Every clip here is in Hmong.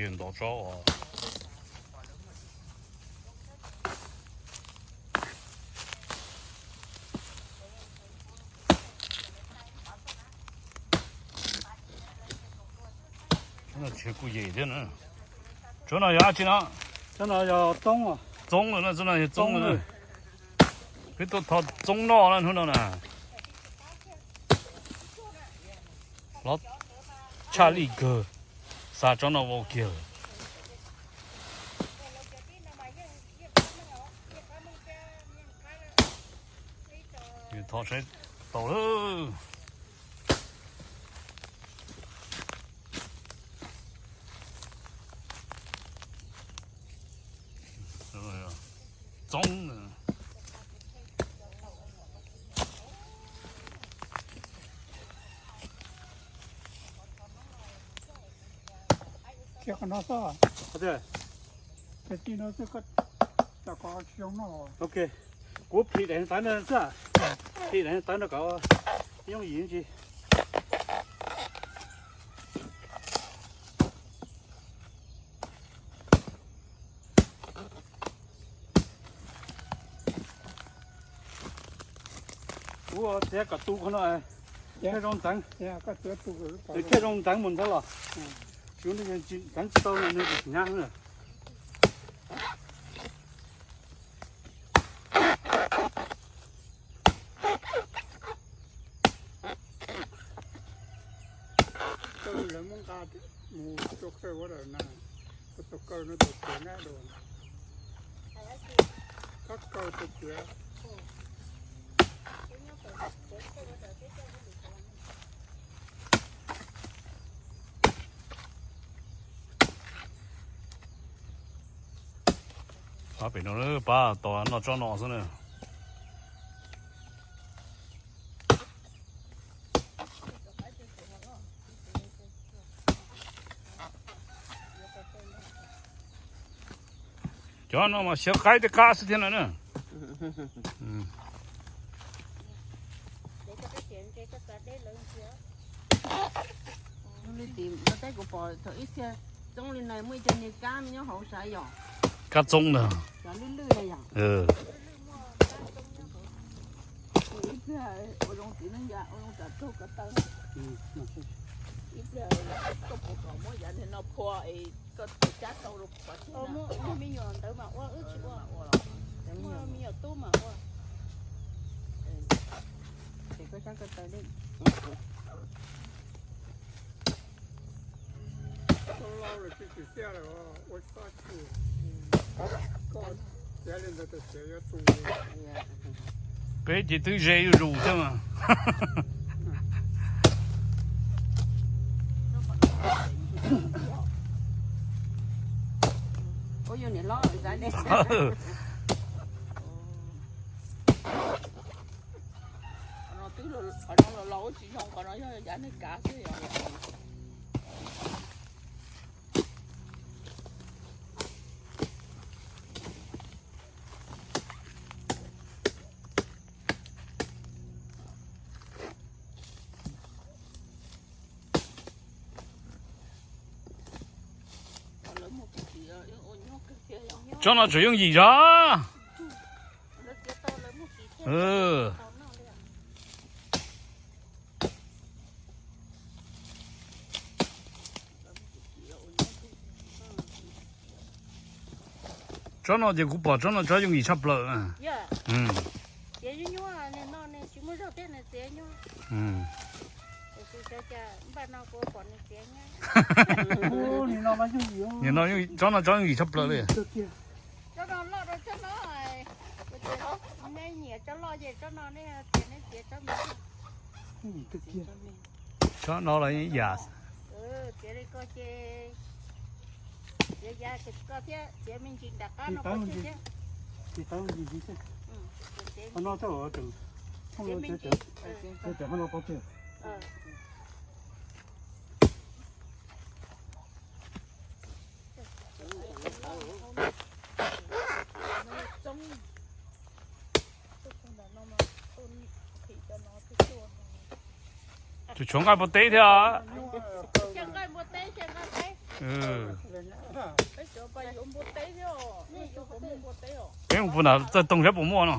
Ntov tsob os. Tsob no tsis kuj yem thiab na. Tsob no yog dab tsi no? Tsob no yog txoob. Txoob lawm na, tsob no yog txoob lawm. Peb tuaj thov txoob noj na hnub no na. Hlob tshaj lij kawg, xa tsob no vau kiag lawm. Thov saib tau lawm. Txoob. Kiag qhov no xwb. Kiag qhov no xwb, koj, koj tsis zoo noj. Ok, kuv phim daim tawv no xwb, phim daim tawv no kom yooj yim tsis. Kuv txiav kom tu qhov no thiaj zoo ntxeev, thiaj zoo ntxeev mus ntxeev los. Tsis ntxeev tsis tau no nws tsis hnyav na. Lawv muab nqa mus rau kaw ua daws na, kaw no tau txiav nab dua, kab kaw tau txiav. Pab pem no pab tos noj tsob no xwb na. Cov no mas xyaw qaib tej qab xwb thiab no na. Li tim no teb kuv pom thaum ib txhia txoob li na muaj ib co niag kab me nyob hauv sav yom. Kab txoob ntag. Cov lwj lwj na yom. Ib pliag ua zoo tim neej yam ua zoo tsam raug ko taw. Ib pliag koj puas kom muab yav niag no phua es koj tus cab tau rau qhov tiag. Muaj me nyuam ntawd mas ua, wb tsis ua. Muaj me nyuam tub mas ua. Es koj cab ko taw li. Peb ces twb ze zuj zus thiab mas. Qhov no los los ua tsis zoo, qhov no yog yav neeg kav xwb yom. Tsob no tseem yooj yim zog. Tsob no ces kuv pom tsob no tsob yooj yim tshaj plaws. Nim no tsob no tsob yooj yim tshaj plaws li. Tsob no los ib yam. Tus tshuav nqaij npua teb thiab. Peb mus puag nram txawj toog saib puas muaj no.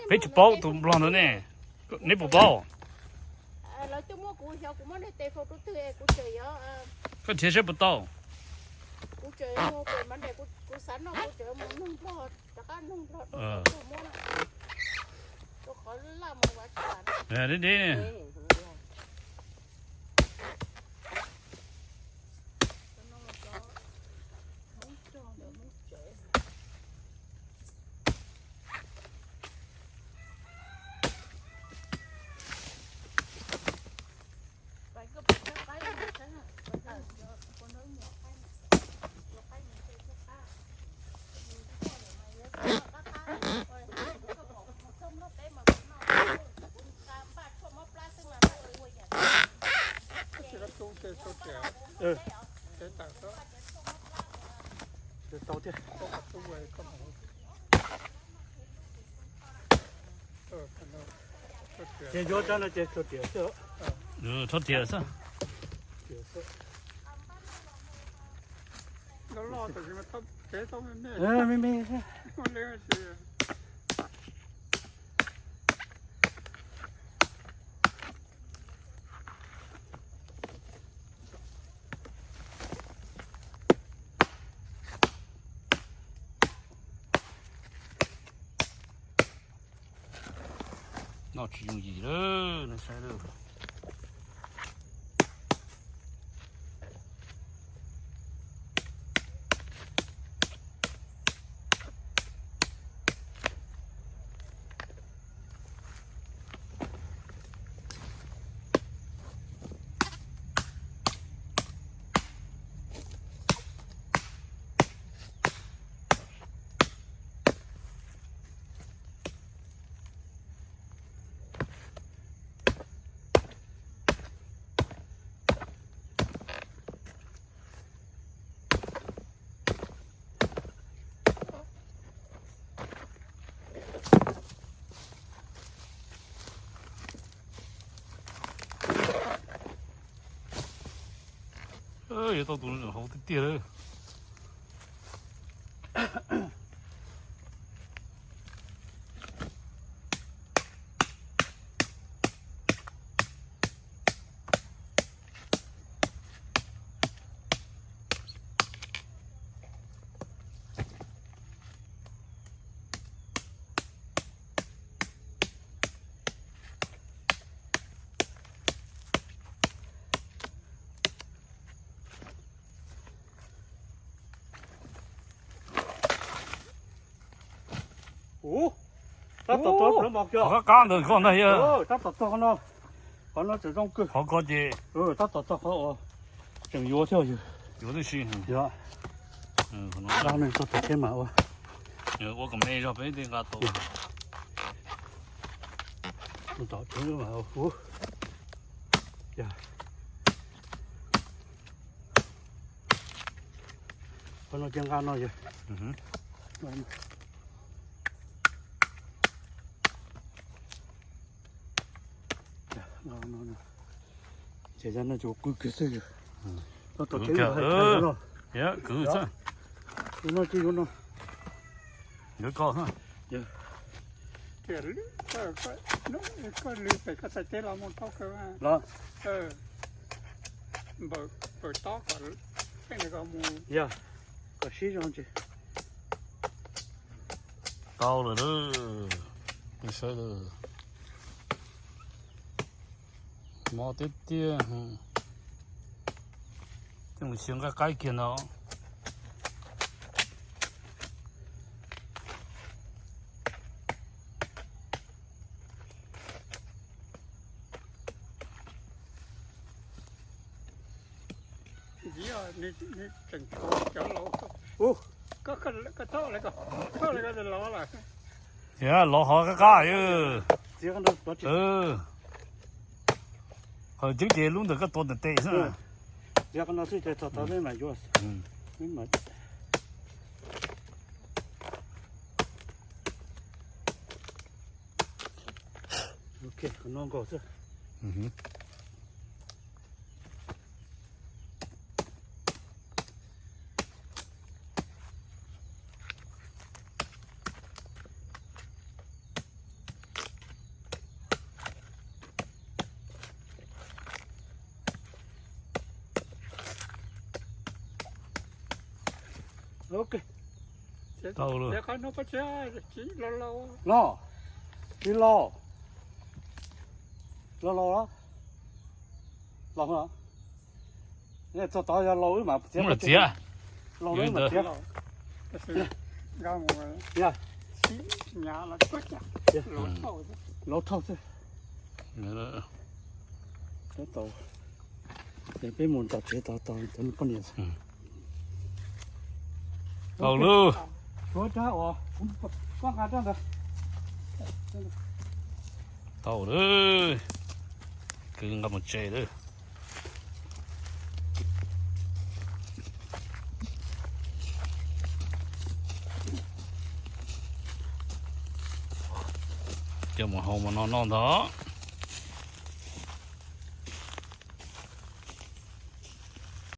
Peb tsis paub tus nplog ntawd ne. Neb puas paub? Koj nrhiav saib puas tau. Deb deb. Ces yuav rab no ces tsuas riam xwb. Txhob riam xwb. Me me. Noj tsis yooj yim lawm, nej saib lawm. Yuav tau tus hauv tiag tiag lawm. Tab tom txog qhov qab ntawd koj ntag yog. Tab tom txog qhov no, qhov no tseem zoo kawg. Qhov ko ces tab tom txog qhov uas tseem yuav thiab yog. Yuav tib si. Yog. Dab neeg txog tom teb mas ua. Ua kom me zog peb thiaj nqa tau. Tom tsev mas ua. Qhov no cia nqa no yog. Ces yog no ces qw kiag xwb yog. Kwv no, kwv xwb. Yuav no ces yuav no. Yuav koj xwb. Koj lwg pem koj txhais teb los mus tau kawg los. Npawm tob kom mus. Yog, kom sib zoo ces. Tau lawm, nej saib lawm. Mob tiag tiag. Tej mus xyuas nqaij qaib kiag ntawd. Tseem tshuav cov laus. Koj txhob, koj txhob los, lov hov qab qab. Qhov coob ces lub ntawm koj tua ntawm tes xwb. Txiav qhov no xwb ces txog tod peb mam yuav. Peb mam. Ok, qhov no nkaus xwb. Ok. Tau lawm. Los, tsis los, los los, los, txog tod yog laus wb mam txiav, txiav, laus wb mam txiav. Laus thauj xwb. Tau, ces peb mus tso tsev tau, tau cov poj niam. Tau lawm. Tau lawm. Kwv nqa mus tsev lawm. Coj mus hau mas no noj ntag.